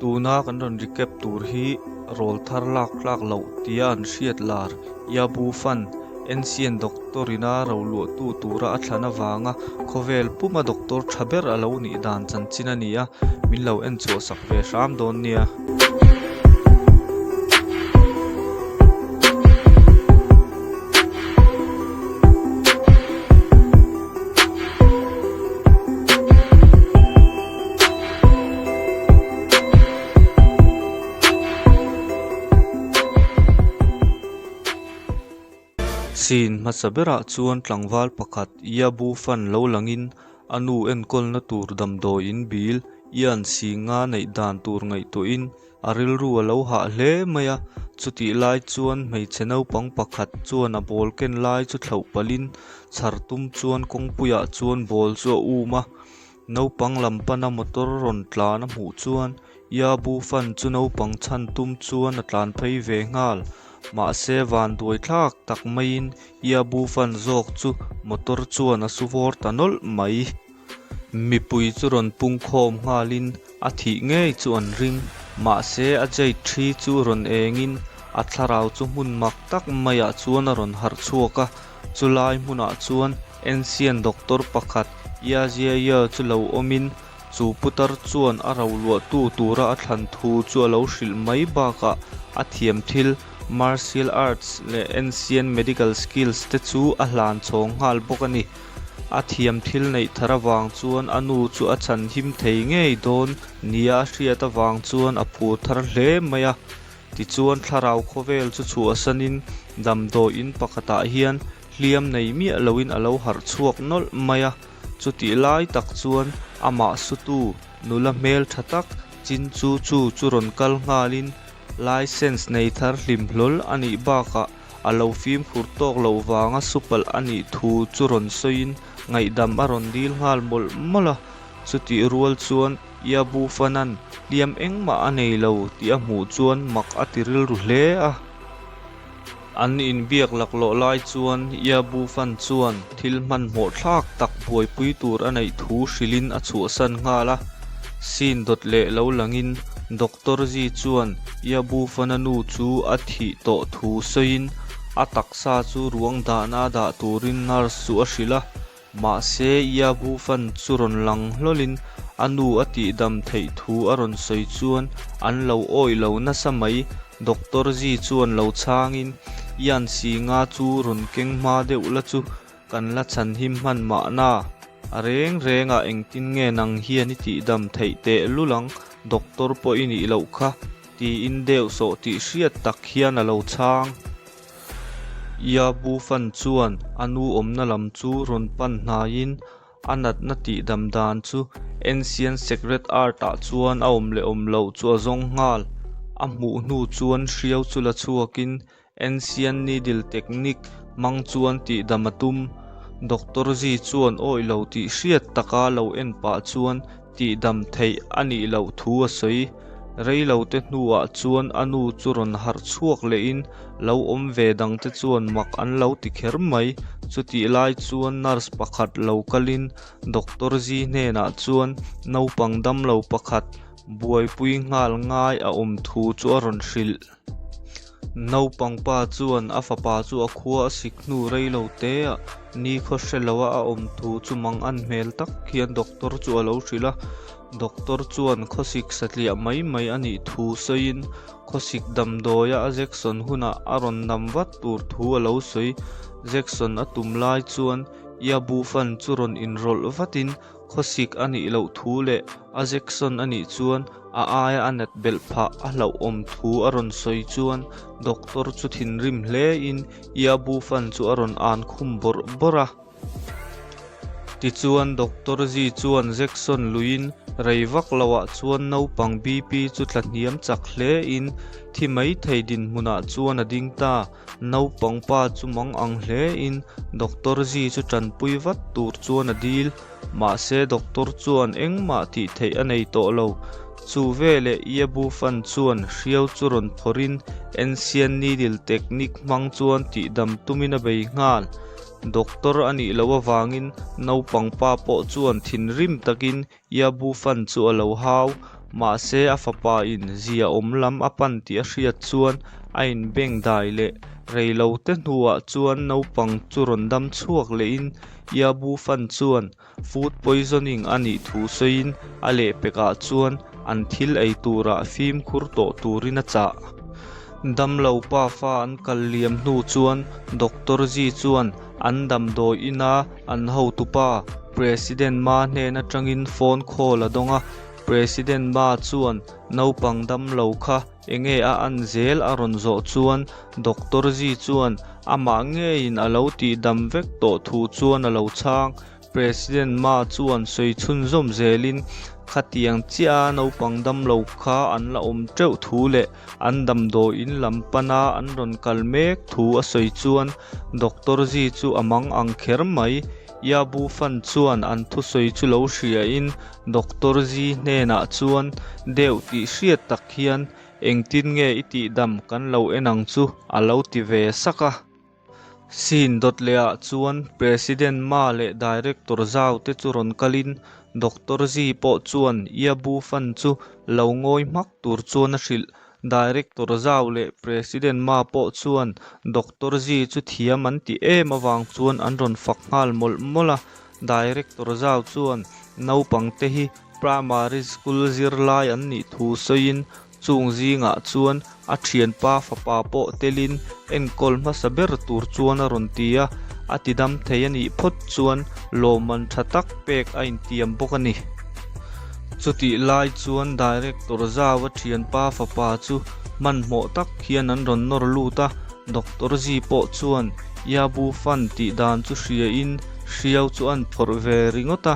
Tuna kan rawn recap tur hi rawlthar lak tlak loh tia an hriat lar Yabu Fan, Ancient Doctor ina roluahtu tura a thlan avanga khawvel puma doctor tha ber a lo nih dan chanchin a ni a, min lo en chhuah sak ve hram dawn nia. Scene hmasa berah chuan tlangval pakhat Yabu fan lo langin a nu enkawlna tur damdawiin bil Ian Singa neih dan tur ngaihtuahin a rilru a lo hah hle mai a, chutih lai chuan hmeichhe naupang pakhat chuan a ball ken lai chu thlauh palhin chhar tum chuan kawngpuiah chuan ball chu a um a. Naupang lam pana motor rawn tlan a hmuh chuan Yabu fan chu naupang chhan tum chuan a tlan phei ve nghal. Mahse vanduai thlak tak maiin Yabu fan zawk chu motor chuan a su vawr ta nawlh mai. Mipui chu rawn pungkhawm nghalin a thih ngei chu an ring. Mahse a jade thi chu rawn engin a thlarau chu hmun mak tak maiah chuan a rawn harh chhuak a. Chulai hmunah chuan Ancient Doctor pakhat Yaziaia chu lo awmin chu putar chuan a roluahtu tura a thlan thu chu a lo hrilh mai bakah a thiam thil Martial Arts leh Ancient Medical Skills te chu a hlan chhawng nghal bawk a ni. A thiam thil neih thar avang chuan a nu chu a chhan him thei ngei dawn nia a hriat avang chuan a phur thar hle mai a. Tichuan thlarau khawvel chu chhuahsanin damdawiin pakhatah hian hliam nei miah loin a lo harh chhuak nawlh mai a. Chutih lai tak chuan amah sutu nula hmel tha tak Chin Chu Chu chu rawn kal nghalin licence nei thar hlim hlawl a nih bakah a lo fimkhur tawk loh vanga supalh a nih thu chu rawn sawiin ngaihdam a rawn dil nghal mawlh mawlh a. Chutih rual chuan Yabu Fanan hliam engmah a nei lo tih a hmuh chuan mak a ti rilru hle a. An inbiak laklawh lai chuan Yabu Fan chuan thil hmanhmawh thlak tak buaipui tur a neih thu hrilhin a chhuahsan nghal a. Scene dawt leh lo langin Doctor Zi chuan Yabu Fana nu chu a thih tawh thu sawiin a taksa chu ruang dahna dah turin nurse chu a hrilh a. Mahse, Yabu Fan chu rawn lang hlawlin a nu a tihdam theih thu a rawn sawi chuan an lo awih lo nasa mai. Doctor Zi chuan lo chhangin, Yan Singa chu rawn keng hma deuh la chu kan la chhan him hman mahna. A reng rengah engtin nge nang hian i tihdam theih teh lul ang, doctor pawh i nih loh kha, tiin deuh sawh tih hriat tak hian a lo chhang. Yabu Fan chuan a nu awmna lam chu rawn pan hnaiin a natna tihdam dan chu Ancient Secret Art ah chuan a awm leh awm loh chu a zawng nghal. A hmuh hnu chuan hriau chu la chhuakin Ancient Needle Technique hmang chuan tihdam a tum. Doctor Zi chuan awih lo tih hriat taka lo en pah chuan tihdam theih a nih loh thu a sawi. Rei lo te hnuah chuan a nu chu rawn harh chhuak lehin lo awm ve dangte chuan mak an lo ti kher mai. Chutih lai chuan nurse pakhat lo kalin Doctor Zi hnenah chuan naupang damlo pakhat buaipui nghal ngai a awm thu chu a rawn hrilh. Naupang pa chuan a fapa chu a khua a sik hnu rei lo te a, nikhaw hre lo a a awm thu chu mang an hmel tak hian doctor chu a lo hrilh a. Doctor chuan khawsik satliah mai mai a nih thu sawiin khawsik damdawia a Jackson hunah a rawn nam vat tur thu a lo sawi. Jackson a tum lai chuan Yabu fan chu rawn inrawlh vatin Khawsik a nih loh thu leh a Jackson a nih chuan a aia a nat belh phah a hlauhawm thu a rawn sawi chuan doctor chu thinrim hle in Yabu fan chu a rawn an khum bawrh bawrh a. Tichuan Doctor Zi chuan Jackson luiin rei vak loah chuan naupang BP chu tla hniam chak hle in thi mai thei dinhmunah chuan a ding ta. Naupang pa chu mang ang hle in Doctor Zi chu tanpui vat tur chuan a dil. Mahse Doctor chuan engmah tih theih a nei tawh lo. Chu veleh Yebu Fan chuan hriau chu rawn phawrh in Ancient Needle Technique hmang chuan tihdam tumin a bei nghal. Doctor a nih loh avangin naupang pa pawh chuan thinrim takin Yabu Fan chu a lo hau. Mahse a fapa in zia awm lam a pan tih a hriat chuan a inbeng dai leh rei lo te hnuah chuan naupang chu rawn dam chhuak lehin Yabu Fan chuan food poisoning a nih thu sawiin a lehpekah chuan an thil ei turah fimkhur tawh turin a chah. Damlo pafa an kal liam hnu chuan Doctor Zi chuan an damdawi ina an hotupa President Ma hnen atangin phone call a dawng a, President Ma chuan naupang damlo kha enge a an zel a rawn zawh chuan Doctor Zi chuan amah ngeiin a lo tihdam vek tawh thu chuan a lo chhang. President Ma chuan sawi chhunzawm zelin khatiang chiah a naupang damlo kha an la awm teuh thu leh an damdawi in lam pana an rawn kal mek thu a sawi chuan Doctor Zi chu a mang ang kher mai. Yabu Fan chuan an thusawi chu lo hriain Doctor Zi hnenah chuan deuh tih hriat tak hian engtin nge i tihdam kan lo en ang chu a lo ti ve sak a. Scene dawt leh ah chuan President Ma leh Director Zhao te chu rawn kalin Doctor Zi pawh chuan Yabu Fan chu lo ngawi hmak tur chuan a hrilh. Director Zhao leh President Ma pawh chuan Doctor Zi chu thiam an ti em avang chuan an rawn fak nghal mawlh mawlh a. Director Zhao chuan naupang te hi Primary School zirlai an nih thu sawiin Chung zingah chuan a thianpa fapa pawh telin enkawl hmasa ber tur chuan a rawn ti a, a tidam thei a nih phawt chuan lawmman tha tak pek a intiam bawk a ni. Chutih lai chuan Director Zhao-a thianpa fapa chu hmanhmawh tak hian an rawn nawr lut a, Doctor Zi pawh chuan Yabu Fan tih dan chu hriain hriau chu an phawrh ve ringawt a,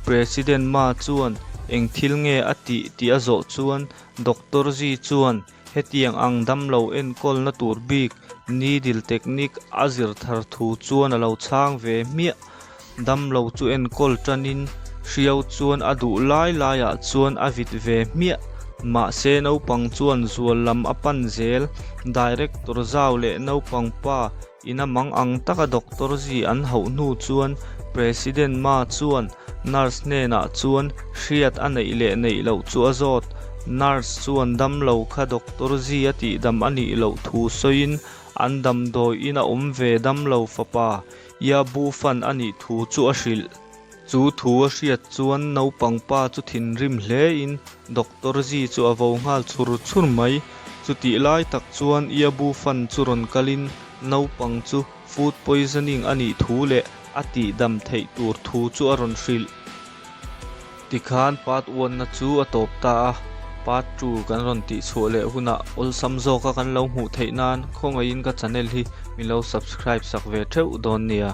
President Ma chuan eng thil nge a tih tih a zawh chuan Doctor Zi chuan hetiang ang damlo enkawlna tur bik needle technique a zir thar thu chuan a lo chhang ve hmiah. Damlo chu enkawl tanin hriau chuan a duh lai laiah chuan a vit ve hmiah. Mahse naupang chuan zual lam a pan zel. Director Zhao leh naupang pa Ina mang ang taka doctor zi an hauh hnu chuan President Ma chuan nurse hnenah chuan hriat a neih leh neih loh chu a zawt. Nurse chuan damlo kha doctor zi a tihdam a nih loh thu sawiin an damdawi ina awm ve damlo fapa Ya Bu Fan a nih thu chu a hrilh. Chu thu a hriat chuan naupang pa chu thinrim hlein Doctor Zi chu a vo nghal chhur chhur mai. Chutih lai tak chuan Iabu Fan chu rawn kalin naupang chu food poisoning a nih thu leh a tihdam theih tur thu chu a rawn hrilh. Tikhan part one na chu a tawp ta a, part two kan rawn tihchhuah leh hunah awlsam zawka kan lo hmuh theih nan khawngaihin ka channel hi min lo subscribe sak ve theuh dawn nia.